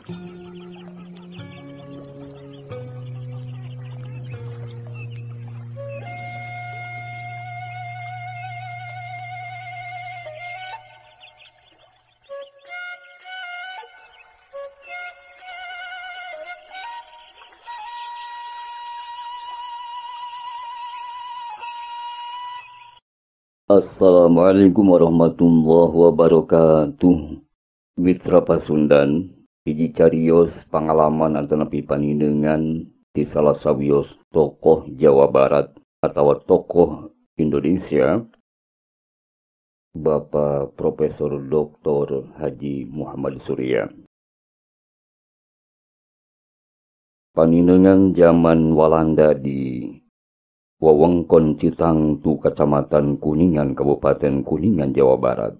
Assalamualaikum warahmatullahi wabarakatuh. Mitra Pasundan, hiji carios pangalaman atanapi paninengan ti salah sawios tokoh Jawa Barat atau tokoh Indonesia, Bapak Profesor Dr. Haji Muhammad Surya. Paninengan zaman Walanda di wewengkon Citangtu, Kecamatan Kuningan, Kabupaten Kuningan, Jawa Barat.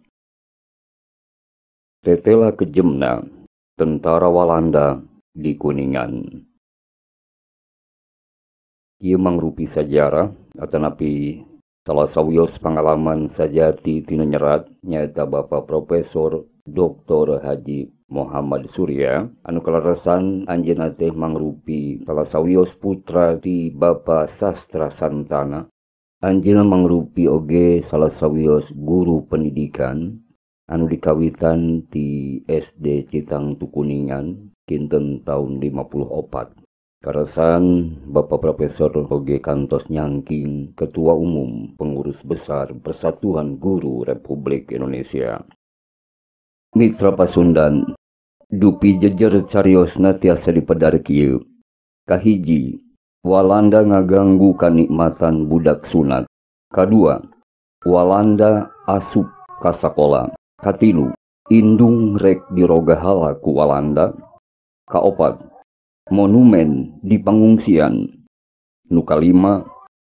Tetela kejemna tentara Walanda di Kuningan. Ieu mangrupi sajarah atanapi salah sawios pangalaman sajati tina nyerat nyaeta Bapak Profesor Dr. Haji Muhammad Surya anu kaleresan anjeunna teh mangrupi salah sawios putra ti Bapak Sastra Santana. Anjeunna mangrupi oge salah sawios guru pendidikan anu dikawitan ti SD Citangtu Kuningan kinten taun 54. Kaleresan Bapak Profesor oge kantos nyangking Ketua Umum Pengurus Besar Persatuan Guru Republik Indonesia. Mitra Pasundan, dupi jejer cariosna tiasa dipedar kieu. Kahiji, Walanda ngaganggu kanikmatan budak sunat. Kadua, Walanda asup ka sakola. Katilu, indung rek dirogahala ku Walanda. Kaopat, monumen di pangungsian. Nu kalima,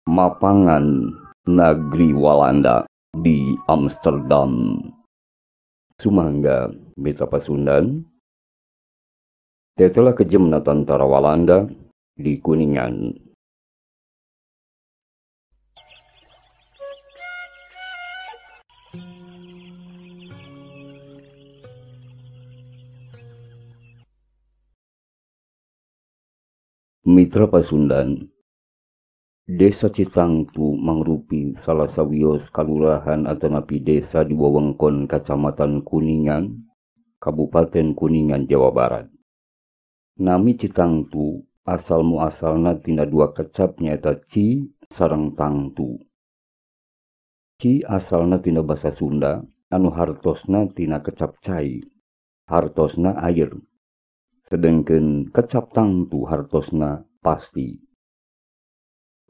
mapangan nagri Walanda di Amsterdam. Sumangga Mitra Pasundan, tetela kejemna tentara Walanda di Kuningan. Mitra Pasundan, Desa Citangtu mangrupi salah sawios kalurahan atanapi desa di wewengkon Kacamatan Kuningan, Kabupaten Kuningan, Jawa Barat. Nami Citangtu asal muasalna tina dua kecap nyaeta Ci sareng Tangtu. Ci asalna tina basa Sunda anu hartosna tina kecap cai, hartosna air. Sedengkeun kecap tangtu hartosna pasti.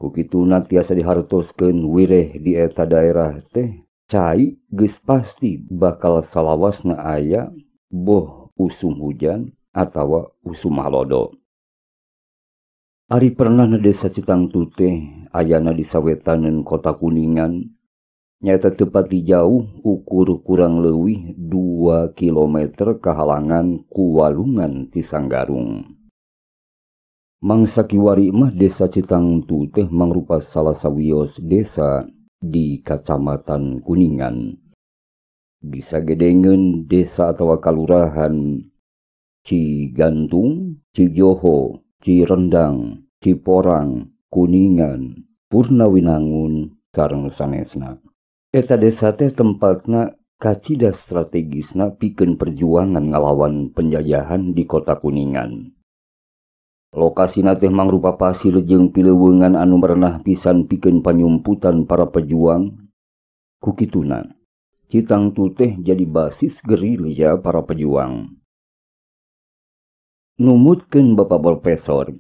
Kukituna tiasa dihartoskeun wireh di eta daerah teh cai geus pasti bakal salawasna aya boh usum hujan atawa usum halodo. Ari pernahna desa Citangtu teh ayana di sawetaneun kota Kuningan, nyaeta teu pati jauh ukur kurang leuwih 2 km kahalangan ku walungan Cisanggarung. Mangsa kiwari mah desa Citangtu teh mangrupa salah sawios desa di Kacamatan Kuningan. Bisa gedengeun desa atawa kalurahan Cigantung, Cijoho, Cirendang, Ciporang, Kuningan, Purnawinangun, sareng sanesna. Eta desa teh tempatna kacida strategisna pikeun perjuangan ngalawan penjajahan di kota Kuningan. Lokasina teh mangrupa pasir jeung pileuweungan anu merenah pisan pikeun panyumputan para pejuang. Kukituna, Citangtu teh jadi basis gerilya para pejuang. Numutkeun Bapak Profesor,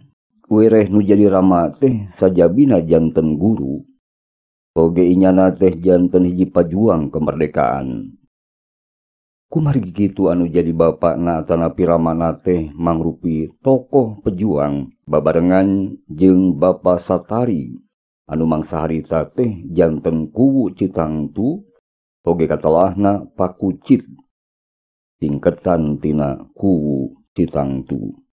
wireh nu jadi rama teh sajabina janten guru, oge inyana teh janten hiji pajuang kemerdekaan. Kumargi kitu anu jadi bapakna atanapi ramana teh mangrupi tokoh pejuang babarengan jeung Bapa Satari anu mangsa harita teh janten kuwu Citangtu oge katelahna Pakucit tingketan tina kuwu Citangtu.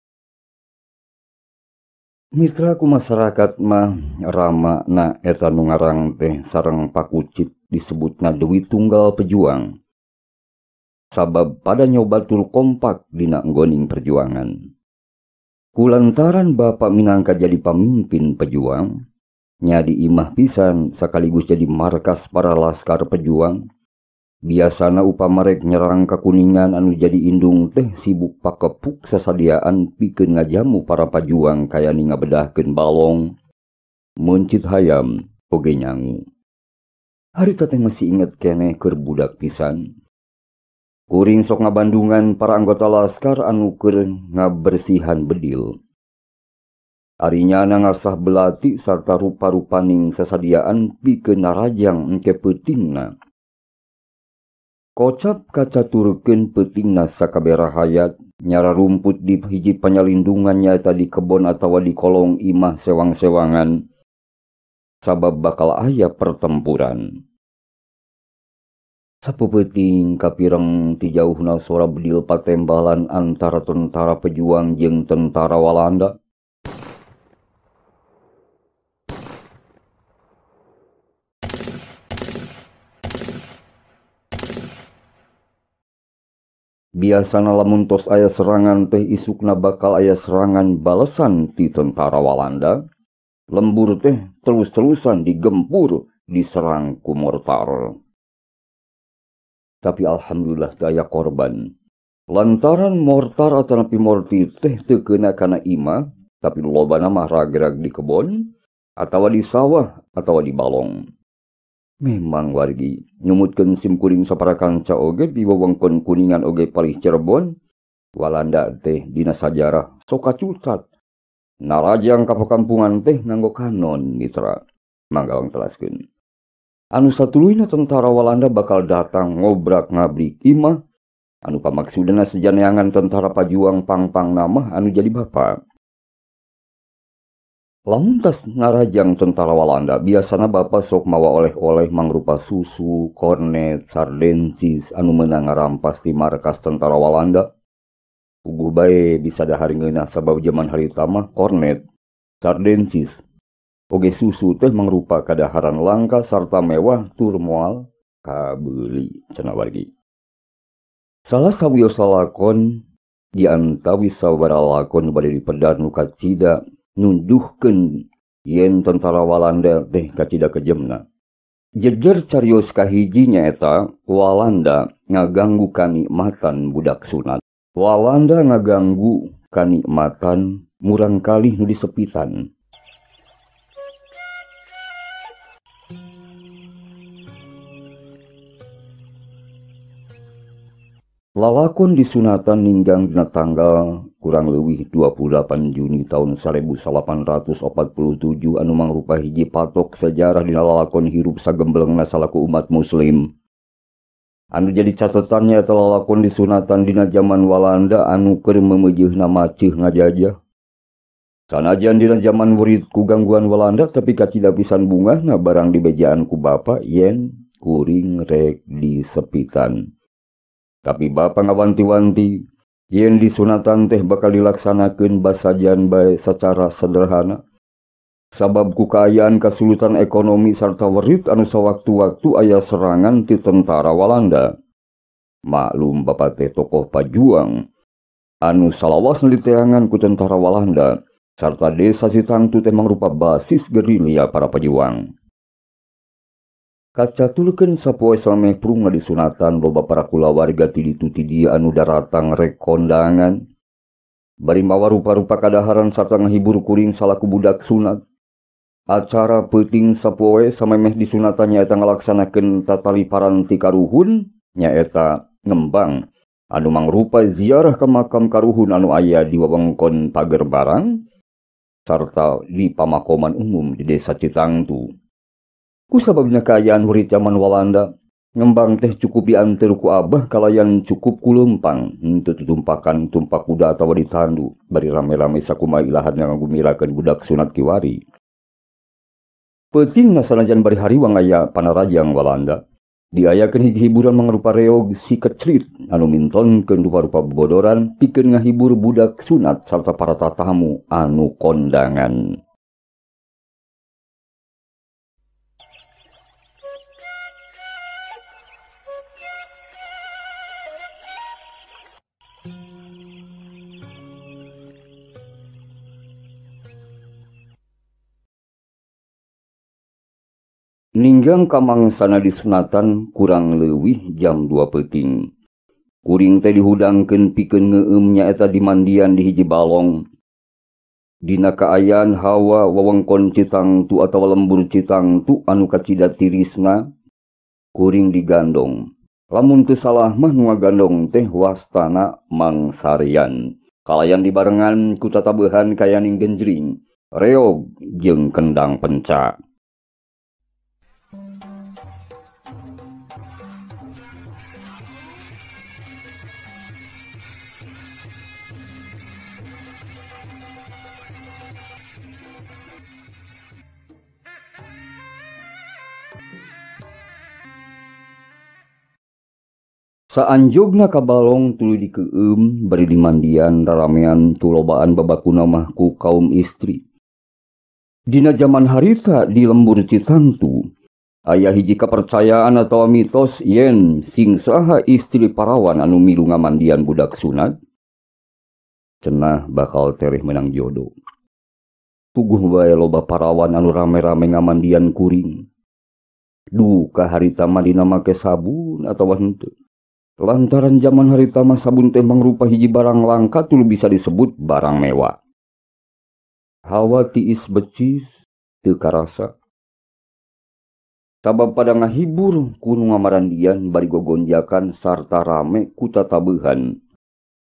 Mitra ku masyarakat mah rama na eta nu ngarang teh sareng Pakucit disebutna Dewi Tunggal Pejuang. Sabab pada nyoba tur kompak dina nggoning perjuangan. Kulantaran bapak minangka jadi pamimpin pejuang, nyadi imah pisan sekaligus jadi markas para laskar pejuang. Biasana upama rek nyerang ka Kuningan anu jadi indung teh sibuk pakepuk sasadiaan pikeun ngajamu para pajuang kaya ngabedahkeun balong, meuncit hayam, oge nyangu. Harita teh masih inget keneh keur budak pisan. Kuring sok ngabandungan para anggota laskar anu keur ngabersihan bedil. Ari nyana ngasah belati sarta rupa-rupaning sasadiaan pikeun narajang engke peutingna. Kocap kacaturkeun peutingna sakabeh rahayat nyara rumput di hiji panyalindungan nyaeta di kebon atawa di kolong imah sewang-sewangan sabab bakal aya pertempuran. Sapeupeting kapireng ti jauhna sora bedil patembalan antara tentara pejuang jeung tentara Walanda. Biasana lamun tos aya serangan teh isukna bakal aya serangan balesan ti tentara Walanda. Lembur teh terus-terusan digempur, diserang ku mortar. Tapi alhamdulillah teu aya korban. Lantaran mortar atanapi mortir teh teu keuna kana imah, tapi lobana mah ragrag di kebon, atawa di sawah, atawa di balong. Memang wargi nyumutkeun simkuring sapara kanca oge di wewengkon Kuningan oge palih Cirebon, Walanda teh dina sajarah sok kacucat. Narajang ka pakampungan teh nganggo kanon mitra. Mangga telaskeun. Anu satuluyna tentara Walanda bakal datang ngobrak-ngabrik imah, anu pamaksudna sejaneangan tentara pajuang pang-pang nama anu jadi bapa. Lamun tas narajang tentara Walanda, biasana bapa sok mawa oleh-oleh mangrupa susu, kornet, sardencis anu meunang ngarampas di markas tentara Walanda. Puguh bae bisa dahar ngeunah sabab jaman harita mah kornet, sardencis, oge susu teh mangrupa kadaharan langka sarta mewah tur moal kabeuli cenah wargi. Salah sawios lalakon di antawis sabaraha lakon bade dipedar nu kacida nunduhkeun yen tentara Walanda teh kacida kejemna. Jejer carios kahiji nyaeta Walanda ngaganggu kanikmatan budak sunat. Walanda ngaganggu kanikmatan murangkalih nu disepitan. Lalakon disunatan ninggang dina tanggal kurang leuwih 28 Juni tahun 1847 anu mangrupa hiji patok sejarah dina lalakon hirup sagemblengna salaku umat muslim. Anu jadi catatannya eta lalakon disunatan dina jaman Walanda anu keur meumeujeuna maceuh ngajajah. Sanajan dina jaman murid ku gangguan Walanda tapi kacida pisan bungahna barang dibejaan ku bapa yen kuring rek disepitan. Tapi bapa ngawanti-wanti yen disunatan teh bakal dilaksanakeun basajan bae secara sederhana. Sabab ku kaayaan kasulutan ekonomi sarta werit anu sawaktu-waktu aya serangan ti tentara Walanda. Maklum bapa teh tokoh pajuang anu salawasna diteangan ku tentara Walanda sarta desa Citangtu teh mangrupa basis gerilya para pejuang. Kacaturkeun sapoe sameh prungna disunatan loba para kulawarga ti ditu ti dieu anu daratang rek kondangan. Bari mawa rupa-rupa kadaharan sarta ngahibur kuring salaku budak sunat. Acara peuting sapoe samemeh disunatan nyaeta ngalaksanakeun tatali paranti karuhun nyaeta ngembang anu mangrupa ziarah ka makam karuhun anu aya di wewengkon Pagerbarang sarta di pamakoman umum di desa Citangtu. Kusababna kaayaan murid jaman Walanda, ngembang teh cukup diantar ku abah kalayan cukup ku lempang, henteu tutumpakan tumpak kuda atawa ditandu, bari rame-rame sakumaha ilahan ngagumirakeun budak sunat kiwari. Peutingna sanajan bari hariwang aya panarajang Walanda, diayakeun hiji hiburan mangrupa reog si kecrit anu mintonkeun rupa-rupa bobodoran pikeun ngahibur budak sunat sarta para tatamu anu kondangan. Ninggang ka mangsana disunatan kurang leuwih jam 2 peuting. Kuring teh dihudangkeun pikeun ngeueum nyaeta dimandian di hiji balong. Dina kaayaan hawa wewengkon Citangtu atawa lembur Citangtu anu kacida tirisna, kuring digandong. Lamun teu salah mah nu ngagandong teh wastana Mang Sarian. Kalayan dibarengan ku tatabehan kayaning genjring, reog jeung kendang penca. Saanjogna ka balong tuluy dikeueum bari dimandian raramean tulobaan babakuna mah ku kaum istri. Dina jaman harita di lembur Citangtu aya hiji kapercayaan atawa mitos yen sing saha istri parawan anu milu ngamandian budak sunat cenah bakal tereh menang jodoh. Puguh bae loba parawan anu rame-rame ngamandian kuring. Duka harita mah dina make sabun atawa henteu. Lantaran zaman harita mah sabun teh mangrupa hiji barang langka tuluy bisa disebut barang mewah. Hawa tiis becis teu karasa. Sabab pada ngahibur ku nu ngamarandian bari gogonjakan sarta rame ku tatabehan.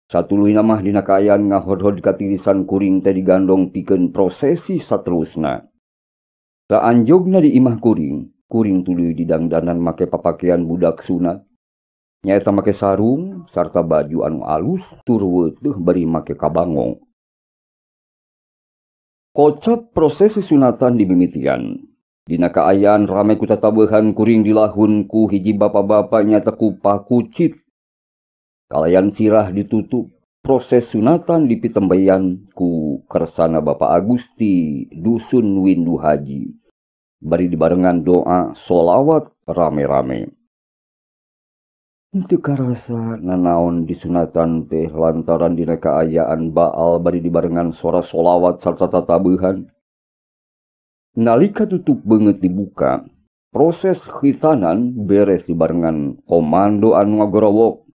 Satuluyna mah dina kaayaan ngahodhod katirisan kuring teh digandong pikeun prosesi saterusna. Saanjogna di imah kuring, kuring tuluy didangdanan make papakean budak sunat. Nyaeta make sarung sarta baju anu alus tur weutuh bari make kabangong. Kocap prosesi sunatan dimimitian. Dina kaayaan rame ku tatabehan kuring dilahun ku hiji bapa-bapa nyaeta ku pakucit. Kalayan sirah ditutup, proses sunatan dipitembeyan ku kersana Bapak Agusti dusun Windu Haji. Bari dibarengan doa solawat rame-rame. Teu karasa nanaon disunatan teh lantaran dina kaayaan baal bari dibarengan sora solawat sarta tatabehan. Nalika tutup beungeut dibuka, proses khitanan beres dibarengan komando anu ngagorowok.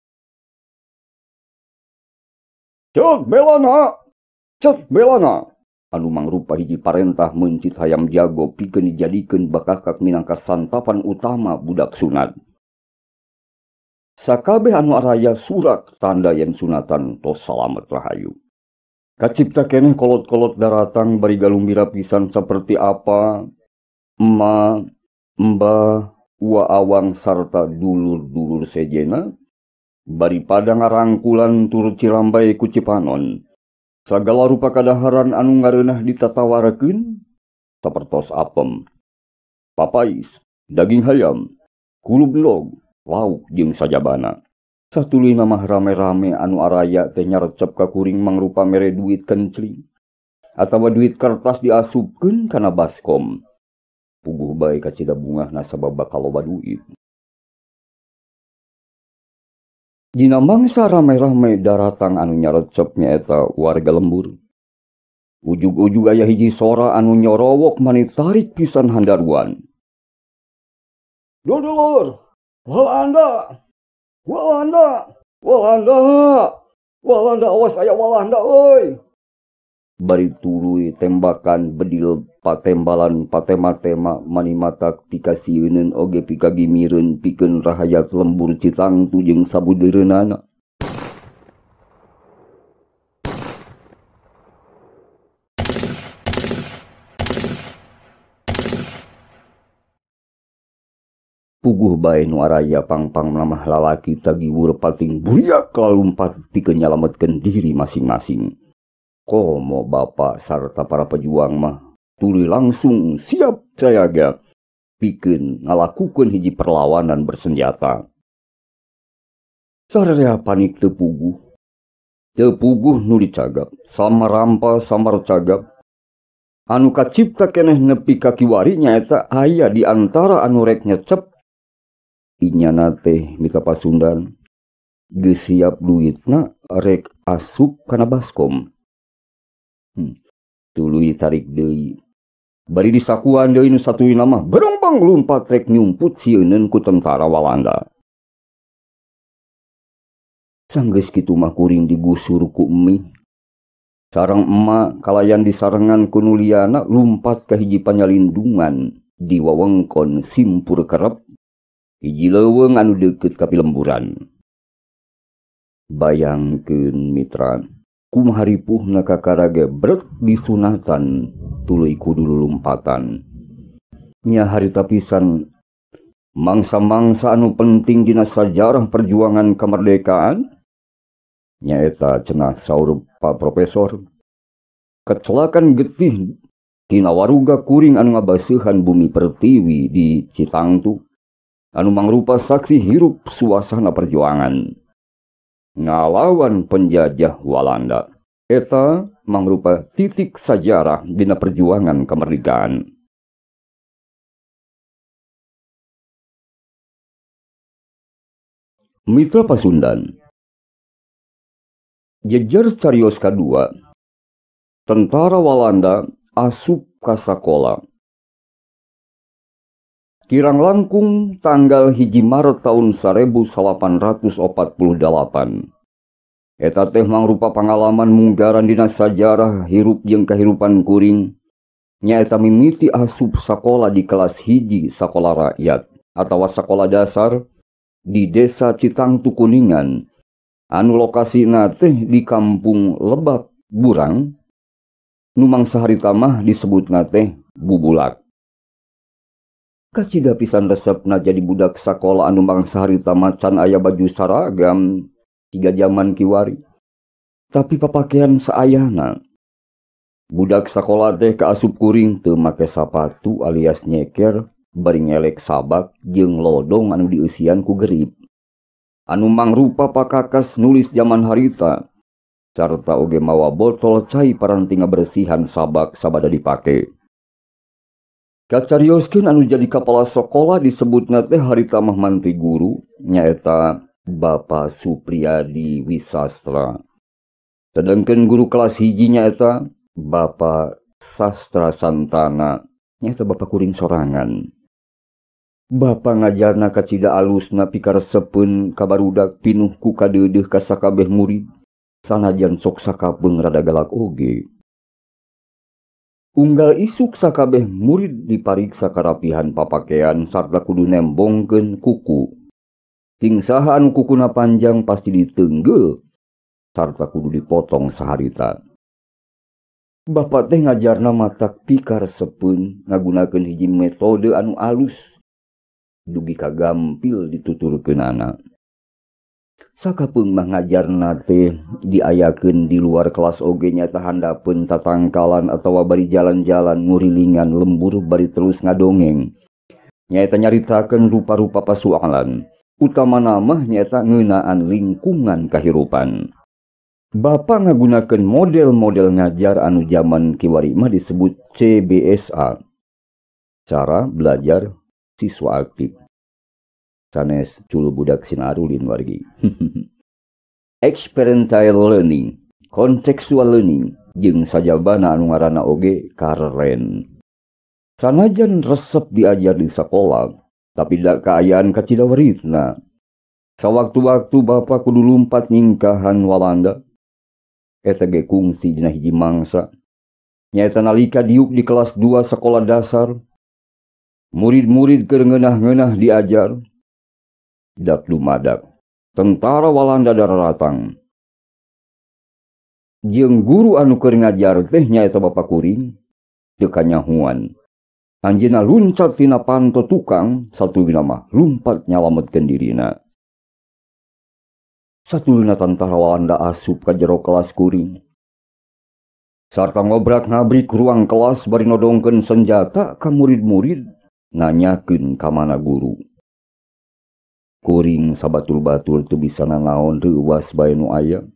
Cek belana! Cek belana! Anu mangrupa hiji parentah meuncit hayam jago pikeun dijadikeun bakakak minangka santapan utama budak sunat. Sakabeh anu araya surak tanda yen sunatan tos salamet rahayu. Kacipta keneh kolot-kolot daratang bari galumbira pisan seperti apa, ema, embah, ua awang sarta dulur-dulur sejena, bari pada ngarangkulan tur cirambai ku cipanon. Sagala rupa kadaharan anu ngareunah ditatawarkeun, sapertos apem, papais, daging hayam, kulub endog, lauk jeung sajabana. Satuluyna mah rame-rame anu araya teh nyarecep ka kuring mangrupa mere duit kencling atawa duit kertas diasupkeun kana baskom. Puguh bae kacida bungah nasabab bakal loba duit. Dina mangsa rame-rame daratang anu nyarecep nyaeta warga lembur. Ujug-ujug aya hiji sora anu nyorowok mani tarik pisan handaruan. Dulur! Walanda! Walanda! Walanda! Walanda awas aya Walanda euy! Bari tuluy tembakan bedil patembalan patema-tema mani matak pikasieuneun oge pikagimireun pikeun rahayat lembur Citangtu jeung sabudeureunana. Puguh bae nu araya pangpang namah lalaki tagiwur pating buriak lalumpat pikeun nyalametkeun diri masing-masing. Komo bapak sarta para pejuang mah tuluy langsung siap sayaga pikeun ngalakukeun hiji perlawanan bersenjata. Sararea panik teu puguh. Teu puguh nu dicagap, samarampa samar cagap. Anu kacipta keneh nepi ka kiwari nyaeta aya di antara anu rek nyecep. Inyana teh mita Pasundan geus siap duitna rek asup kana baskom. Tuluy tarik deui. Bari disakuan deui nu satuluyna mah berongbang lumpat rek nyumput sieuneun ku tentara Walanda. Sanggeus kitu mah kuring digusur ku emi. Sareng emak kalayan disarengan ku nu liana lumpat ka hiji panyalindungan di wewengkon Simpur Kerep, hiji leuweung anu deukeut ka pilemburan. Bayangkeun mitra, kumaha ripuhna kakara ge brek disunatan tuluy kudu lulumpatan. Nya harita pisan mangsa-mangsa anu penting dina sajarah perjuangan kemerdekaan nyaeta cenah saur Pak Profesor. Kecelakaan getih tina waruga kuring anu ngabaseuhan bumi pertiwi di Citangtu anu mangrupa saksi hirup suasana perjuangan ngalawan penjajah Walanda. Eta mangrupa titik sajarah dina perjuangan kemerdekaan. Mitra Pasundan, jejer carios kadua, tentara Walanda asup ka sakola. Kirang langkung tanggal 1 Maret tahun 1848. Eta teh mangrupa pangalaman munggaran dina sajarah hirup jeung kahirupan kuring. Nyaeta mimiti asup sakola di kelas 1 sakola rakyat atawa sakola dasar di desa Citangtu Kuningan anu lokasina teh di kampung Lebak Burang, nu mangsa harita mah disebutna teh Bubulak. Kacida pisan resepna jadi budak sakola anu mangsa harita mah can aya baju saragam tiga jaman kiwari, tapi papakean saayana. Budak sakola teh kaasup kuring teu make sapatu alias nyeker, bari ngelek sabak jeung lodong anu dieusian ku gerib anu mangrupa pakakas nulis jaman harita, sarta oge mawa botol cai paranti ngabersihan sabak sabada dipake. Kacarioskeun anu jadi kepala sekolah disebutna teh harita mah mantri guru nyaeta Bapak Supriyadi Wisastra. Sedangkan guru kelas 1 nyaeta Bapak Sastra Santana, nyaeta bapak kuring sorangan. Bapak ngajarna kacida alusna pikaresepeun ka barudak pinuh ku kadeudeuh ka sakabeh murid, sanajan sok sakapeung rada galak oge. Unggal isuk sakabeh murid dipariksa karapihan papakean sarta kudu nembongkeun kuku. Sing saha anu kukuna panjang pasti ditenggel sarta kudu dipotong saharita. Bapak teh ngajarna matak pikaresepeun ngagunakeun hiji metode anu alus dugi ka gampil dituturkeunana. Sakapeung mah ngajarna teh diayakeun di luar kelas oge nyata handapeun tatangkalan atawa bari jalan-jalan ngurilingan lembur bari terus ngadongeng. Nyaeta nyaritakeun rupa-rupa pasualan, utamana mah nyaeta ngeunaan lingkungan kahirupan. Bapak ngagunakeun model-model ngajar anu jaman kiwari mah disebut CBSA, cara belajar siswa aktif. Sanes culu budak sinarulin wargi. Experiential learning, contextual learning, jeung sajabana anu ngaranna oge kareren. Sanajan resep diajar di sekolah, tapi dak kaayaan kacida waritna. Sawaktu-waktu bapak kudu lumpat nyingkahan Walanda. Eta ge kungsi dina hiji mangsa. Nyaeta nalika diuk di kelas 2 sekolah dasar, murid-murid keur ngeunah-ngeunah diajar. Dak dumadak, tentara Walanda daratang. Jeung guru anu keur ngajar teh nyaeta bapak kuring teu kanyahuan. Anjeunna luncat tina panto tukang, satuluyna mah lumpat nyalametkeun dirina. Satuluyna tentara Walanda asup ka jero kelas kuring. Sarta ngobrak-ngabrik ruang kelas bari nodongkeun senjata ka murid-murid nanyakeun ka mana guru. Kuring sabatul-batul teu bisa nanaon reuwas bae nu aya.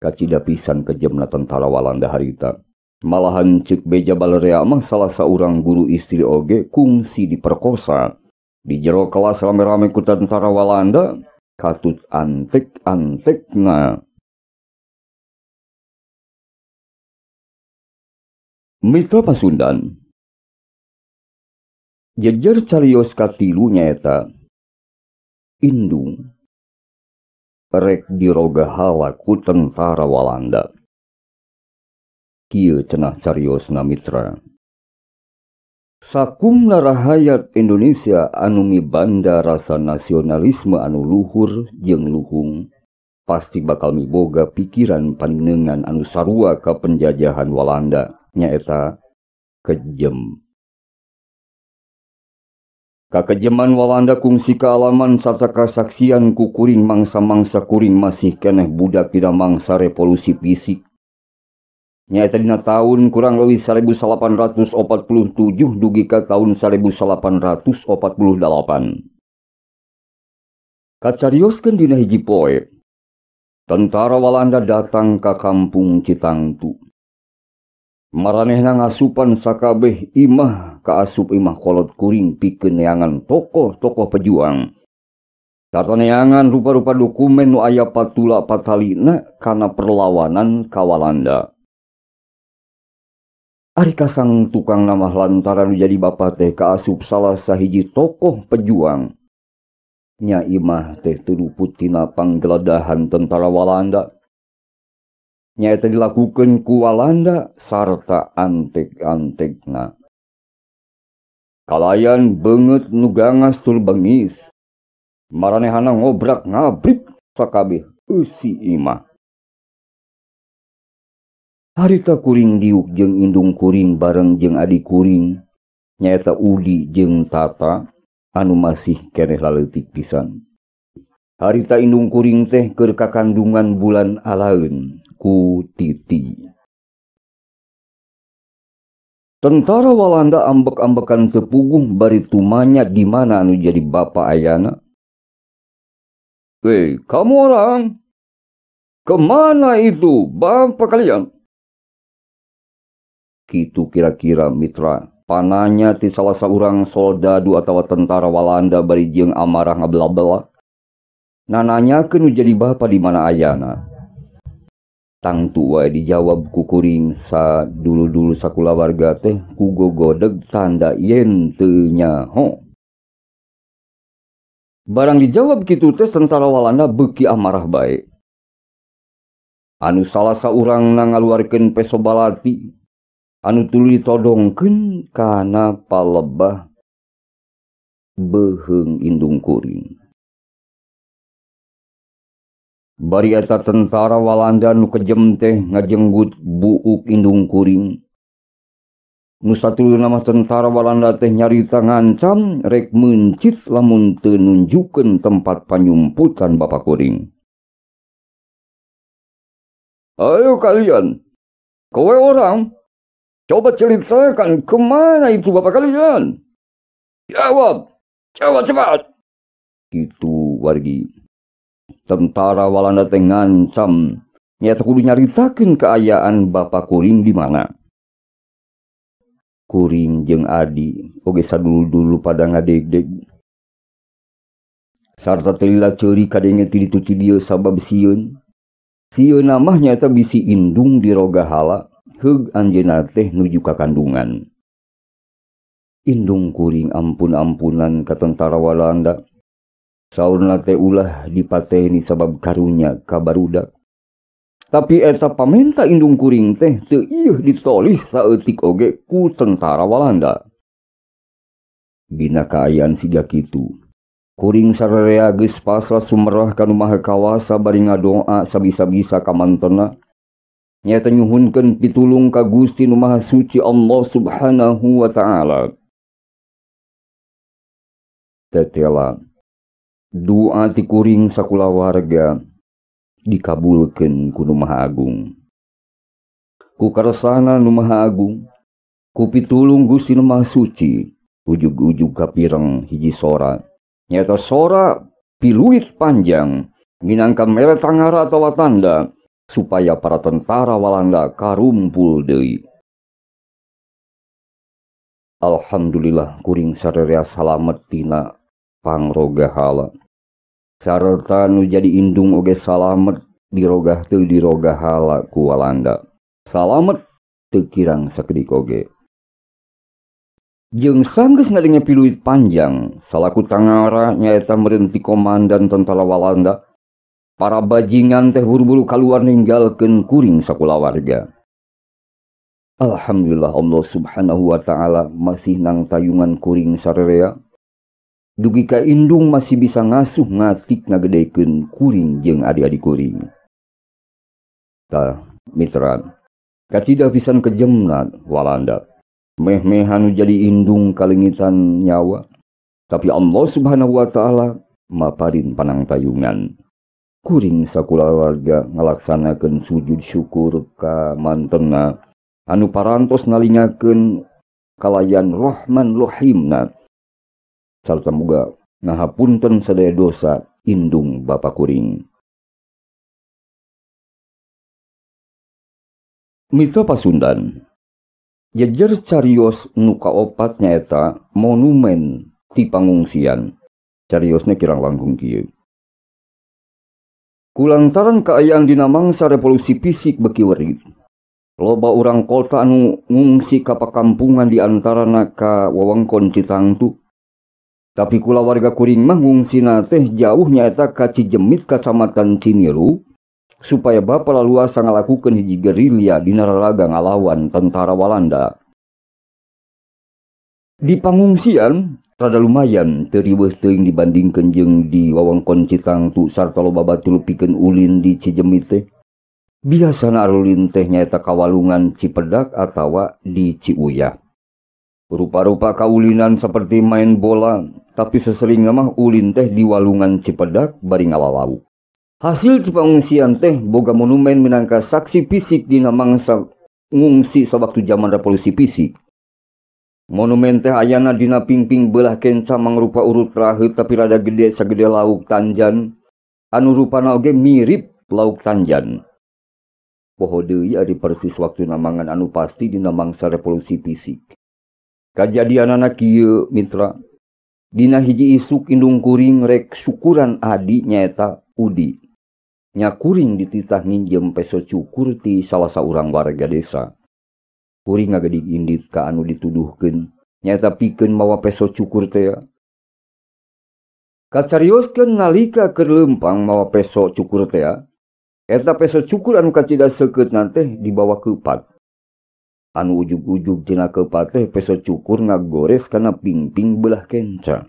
Kacida pisan kejemna tentara Walanda harita. Malahan ceuk beja balerea mah salah saurang guru istri oge kungsi diperkosa. Di jero kelas rame-rame ku tentara Walanda katut antek-antekna. Mitra Pasundan, jejer carios katilu nyaeta indung rek dirogahala ku tentara Walanda. Kieu cenah cariosna mitra. Sakumna rahayat Indonesia anu mibanda rasa nasionalisme anu luhur jeung luhung pasti bakal miboga pikiran panengan anu sarua ka penjajahan Walanda nyaeta kejem. Kakejeman Walanda kungsi kaalaman sarta kasaksian ku kuring mangsa-mangsa kuring masih keneh budak dina mangsa revolusi fisik. Nyaeta dina tahun kurang leuwih 1847 dugi ka tahun 1848. Kacarioskeun dina hiji poe, tentara Walanda datang ka kampung Citangtu. Maranehna ngasupan sakabeh imah kaasup imah kolot kuring pikeun neangan tokoh-tokoh pejuang. Sarta neangan rupa-rupa dokumen nu aya patula patalina kana perlawanan ka Walanda. Ari kasang tukang namah lantaran nu jadi bapa teh kaasup salah sahiji tokoh pejuang. Nya imah teh teu luput tina panggeledahan tentara Walanda. Nyaeta dilakukeun ku Walanda sarta antek-antekna. Kalayan beungeut nu gangas tur bengis. Maranehana ngobrak ngabrik sakabeh eusi imah. Harita kuring diuk jeung indung kuring bareng jeung adi kuring nyaeta Udi jeung Tata anu masih keneh laleutik pisan. Harita indung kuring teh keur kakandungan bulan alaeun ku Titi. Tentara Walanda ambek-ambekan teu puguh bari tumanya di mana anu jadi bapa ayana. "Hei, kamu orang, kemana itu bapa kalian?" Kitu kira-kira mitra. Pananya ti salah saurang soldadu atawa tentara Walanda bari jeung amarah ngabela-bela. Nananyakeun nu jadi bapa di mana ayana. Tangtu wae dijawab ku kuring sa dulu-dulu sakulawarga teh ku gogodeg tanda yen teu nyaho. Barang dijawab kitu teh tentara Walanda beuki amarah bae. Anu salah saurangna ngaluarkeun peso balati anu tuluy ditodongkeun kana palebah beuheung indung kuring. Bari eta tentara Walanda nu kejem teh ngajenggut buuk indung kuring. Nu satuluyna mah tentara Walanda teh nyarita ngancam rek meuncit lamun teu nunjukeun tempat panyumputan bapa kuring. "Ayo kalian, kowe orang, coba ceritakan kemana itu bapak kalian? Jawab, jawab cepat!" Gitu wargi. Tentara Walanda teh ngancam nyata kudu nyaritakeun kaayaan bapa kuring di mana. Kuring jeung adi oge sadulu-dulu pada ngadegdeg. Sarta teu lila ceuri kadenge ti ditu ti dieu sabab sieun. Sieun mah nyaeta bisi indung dirogahala heug anjeunna teh nuju ka kandungan. Indung kuring ampun-ampunan ka tentara Walanda. Saurna teh ulah dipateni sabab karunya ka barudak. Tapi eta pamenta indung kuring teh teu ieuh ditolih saeutik oge ku tentara Walanda. Dina kaayaan siga kitu, kuring sararea geus pasrah sumerah ka Nu Maha Kawasa bari ngadoa sabisa-bisa ka mantena. Nyaeta nyuhunkeun pitulung ka Gusti Nu Maha Suci Allah Subhanahu wa Ta'ala. Tetela doa ti kuring sakulawarga dikabulkeun ku Nu Maha Agung. Ku karesana Nu Maha Agung, ku pitulung Gusti Nu Maha Suci, ujug-ujug kapireng hiji sora. Nyaeta sora piluit panjang minangka mere tangara atawa tanda supaya para tentara Walanda karumpul deui. Alhamdulillah kuring sararea salamet tina pangrogahala. Sarta nu jadi indung oge salamet dirogah teu dirogahala ku Walanda. Salamet Teu kirang sakedik oge. Jeung sanggeus ngadenge piluit panjang salaku tangara nyaeta meureun ti komandan tentara Walanda, para bajingan teh buru-buru kaluar ninggalkeun kuring sakulawarga. Alhamdulillah Allah Subhanahu wa ta'ala masih nang tayungan kuring sarerea. Dugi ka indung masih bisa ngasuh ngatik ngagedekeun kuring jeung adik-adik kuring. Tah mitra, kacida pisan kejemna Walanda. Meh-mehan nu jadi indung kalengitan nyawa, tapi Allah Subhanahu wa ta'ala maparin panangtayungan. Kuring sakulawarga ngalaksanakeun sujud syukur ka mantena anu parantos nalingakeun kalayan Rahman Rahimna, sarta muga ngahapunten sadaya dosa indung bapa kuring. Mitra Pasundan, jejer carios nu kaopat nyaeta monumen ti pangungsian. Cariosna kirang langkung kieu. Kulantaran kaayaan dina mangsa revolusi fisik beki werit, loba urang kota anu ngungsi ka pakampungan di antarana ka wewengkon Citangtu. Tapi kulawarga kuring mah ngungsina teh jauh nyaeta ka Cijemit kacamatan Ciniru, supaya bapa laluasa ngalakukeun hiji gerilya dina raraga ngalawan tentara Walanda. Di pangungsian rada lumayan teu riweuh teuing dibandingkeun jeung di wewengkon Citangtu sarta loba batur pikeun ulin di Cijemit teh. Biasana arulin teh nyaeta kawalungan Cipedak atawa di Ciuyah. Rupa-rupa kaulinan seperti main bola, tapi seseringna mah ulin teh di walungan Cipedak bari ngalalau. Hasil pengungsian teh boga monumen minangka saksi fisik dina mangsa ngungsi sawaktu zaman revolusi fisik. Monumen teh ayana dina pingping belah kenca mangrupa urut raheut tapi rada gede sagede lauk tanjan, anu rupana oge mirip lauk tanjan. Poho deui ari persis waktuna mangan anu pasti dina mangsa revolusi fisik. Kajadianana kieu mitra, dina hiji isuk indung kuring rek syukuran adi nyaeta Udi. Nya kuring dititah nginjem peso cukur ti salah saurang warga desa. Kuring ngagedig indit ka anu dituduhkeun, nyaeta pikeun mawa peso cukur teh. Kacarioskeun nalika keur leumpang mawa peso cukur teh, eta peso cukur anu kacida seukeutna teh dibawa keupat. Anu ujug-ujug tina keupat teh peso cukur ngagores kana pingping belah kenca.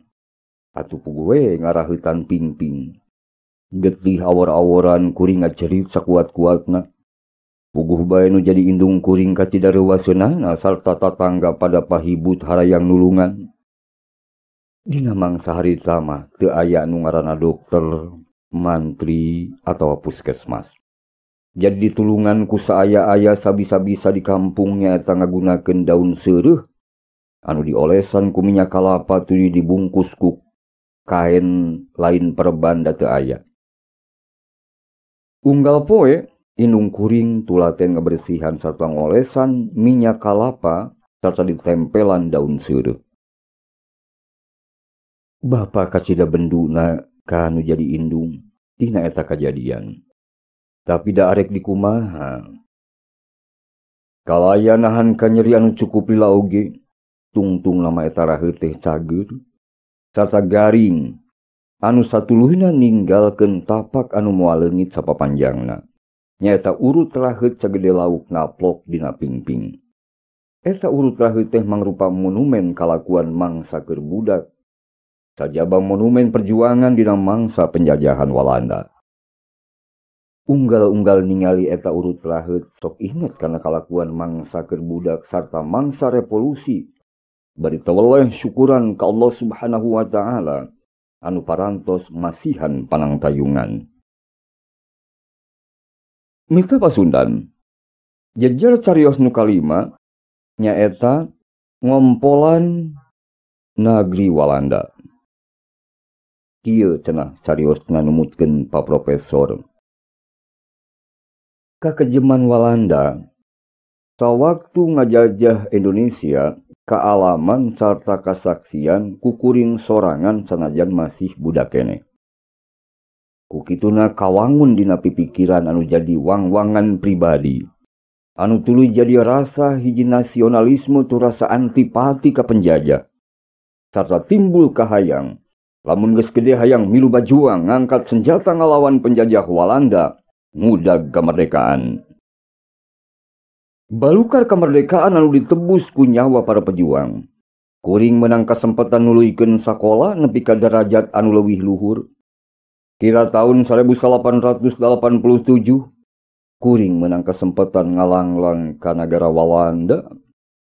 Atuh puguh we ngaraheutan pingping. Getih awor-aworan kuring ngacerit sakuat-kuatna. Puguh bae nu jadi indung kuring kacida reuwaseunana sarta tatangga pada pahibut harayang nulungan. Dina mangsa harita mah teu aya nu ngaranna dokter, mantri atawa puskesmas. Jadi ditulungan ku saaya-aya sabisa-bisa di kampung nyaeta ngagunakeun daun seureuh anu diolesan ku minyak kalapa tuluy dibungkus ku kain lain perban da teu aya. Unggal poe indung kuring tulaten ngabersihan sarta ngolesan minyak kalapa sarta ditempelan daun seureuh. Bapa kacida benduna ka nu jadi indung tina eta kajadian. Tapi da arek dikumaha. Kalaya nahan kanyeri anu cukup lila oge, tungtung lama eta raheut teh cager sarta garing anu satuluhna ninggalkeun tapak anu moal leungit sapapanjangna. Nyaeta urut raheut sagede lauk ngaplok dina pingping. Eta urut raheut teh mangrupa monumen kalakuan mangsa keur budak, sajaba monumen perjuangan dina mangsa penjajahan Walanda. Unggal-unggal ningali eta urut raheut sok inget kana kalakuan mangsa keur budak sarta mangsa revolusi. Bari teweleh syukuran ka Allah Subhanahu wa ta'ala anu parantos masihan panangtayungan. Mitra Pasundan, jejer carios nu kalima nyaeta ngompolan nagri Walanda. Kieu cenah cariosna numutkeun Pak Profesor. Kakejeman Walanda sawaktu ngajajah Indonesia kaalaman sarta kasaksian kukuring sorangan sanajan masih budak keneh. Kukituna kawangun dina pipikiran anu jadi wang-wangan pribadi. Anu tuluy jadi rasa hiji nasionalisme tu rasa antipati ka penjajah. Sarta timbul kahayang lamun geus gede hayang milu bajuang ngangkat senjata ngalawan penjajah Walanda ngudag kemerdekaan. Balukar kemerdekaan anu ditebus ku nyawa para pejuang. Kuring menang kesempatan nuluykeun sakola nepi ka derajat anu leuwih luhur. Kira tahun 1887 kuring menang kesempatan ngalanglang ka nagara Walanda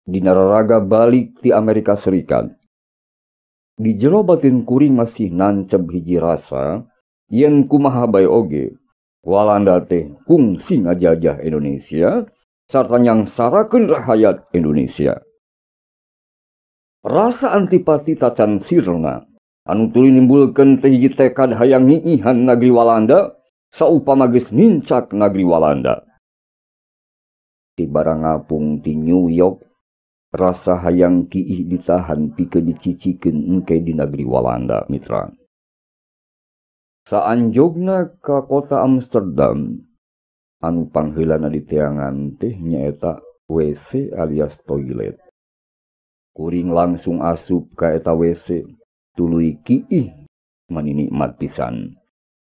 dina raraga balik ti Amerika Serikat. Di jero batin kuring masih nancep hiji rasa yen kumaha bae oge Walanda teh kungsi ngajajah Indonesia sarta nyangsarakeun rahayat Indonesia. Rasa antipati tacan sirna anu tuluy nimbulkeun teh hiji tekad hayang ngiihan nagri Walanda saupama geus nincak nagri Walanda. Ti barang ngapung ti New York, rasa hayang kiih ditahan pikeun dicicikeun engke di nagri Walanda, mitra. Saanjogna ka kota Amsterdam, anu pangheulana diteangan teh nyaeta WC alias toilet. Kuring langsung asup ka eta WC, tuluy kiih mani nikmat pisan.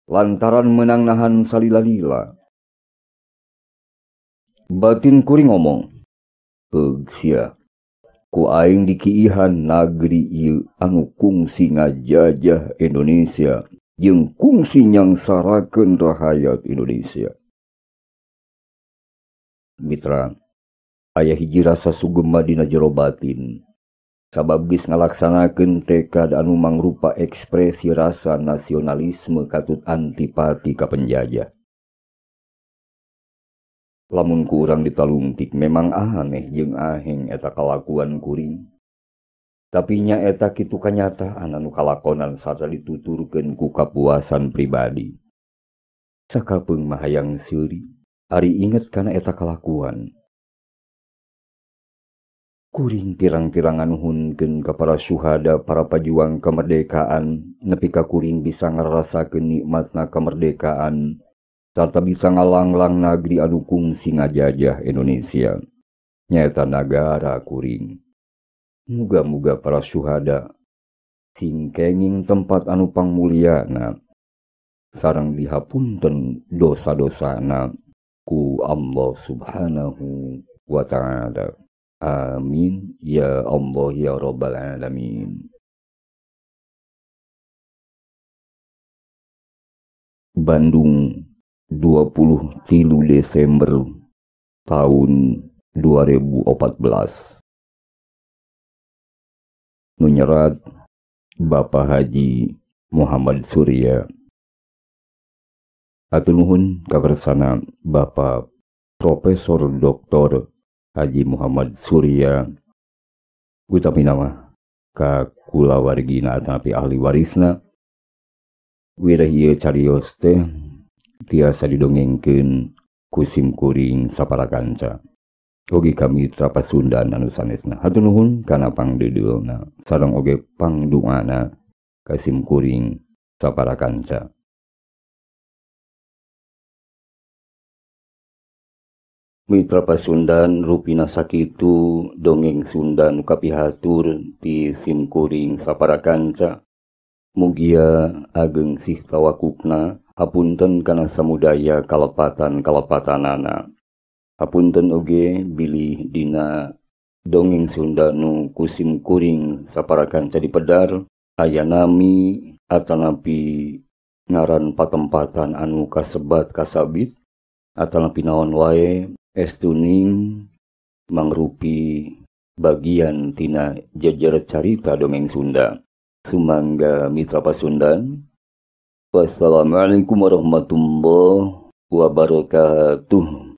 Lantaran menang nahan salila-lila. Batin kuring ngomong, "Heug sia, ku aing dikiihan nagri ieu anu kungsi ngajajah Indonesia jeung kungsi nyangsarakeun rahayat Indonesia." Mitra, aya hiji rasa sugema dina jero batin. Sabab geus ngalaksanakeun tekad anu mangrupa ekspresi rasa nasionalisme katut antipati ka penjajah. Lamun ku urang ditalungtik memang aneh jeung aheng eta kalakuan kuring. Tapi nya eta kitu kanyataan anu kalakonan sarta dituturkeun ku kapuasan pribadi. Sakapeung mah hayang seuri, ari inget kana eta kalakuan. Kuring pirang-pirang nganuhunkeun ka para syuhada, para pajuang kemerdekaan, nepi ka kuring bisa ngarasakeun nikmatna kemerdekaan, sarta bisa ngalanglang nagri anu kungsi ngajajah Indonesia. Nyaeta nagara kuring. Muga-muga para syuhada sing kenging tempat anu pangmulyana, sareng dihapunten dosa-dosana ku Allah Subhanahu wa ta'ala. Amin ya Allah ya Rabbal Alamin. Bandung, 23 Desember tahun 2014. Nu nyerat Bapak Haji Muhammad Surya. Hatur nuhun kakersana Bapak Profesor Dr. Haji Muhammad Surya utami nama ka kulawargina atanapi ahli warisna. Wireh ieu carios teh tiasa didongengkeun ku sim kuring sapara kanca. Oge ka mitra Pasundan anu sanesna. Hatur nuhun kana pangdeudeulna sareng oge pangduana ka sim kuring sapara kanca. Mitra Pasundan rupina sakitu dongeng Sunda nu kapihatur ti sim kuring sapara kanca. Mugia ageng sih tawakukna, hapunten kana samudaya kalepatan-kalepatanana. Hapunten oge bilih dina dongeng Sunda nu ku sim kuring sapara kanca dipedar aya nami atanapi ngaran patempatan anu kasebat kasabit atanapi naon wae estuning mangrupi bagian tina jejer carita dongeng Sunda. Sumangga mitra Pasundan. Wassalamualaikum warahmatullahi wabarakatuh.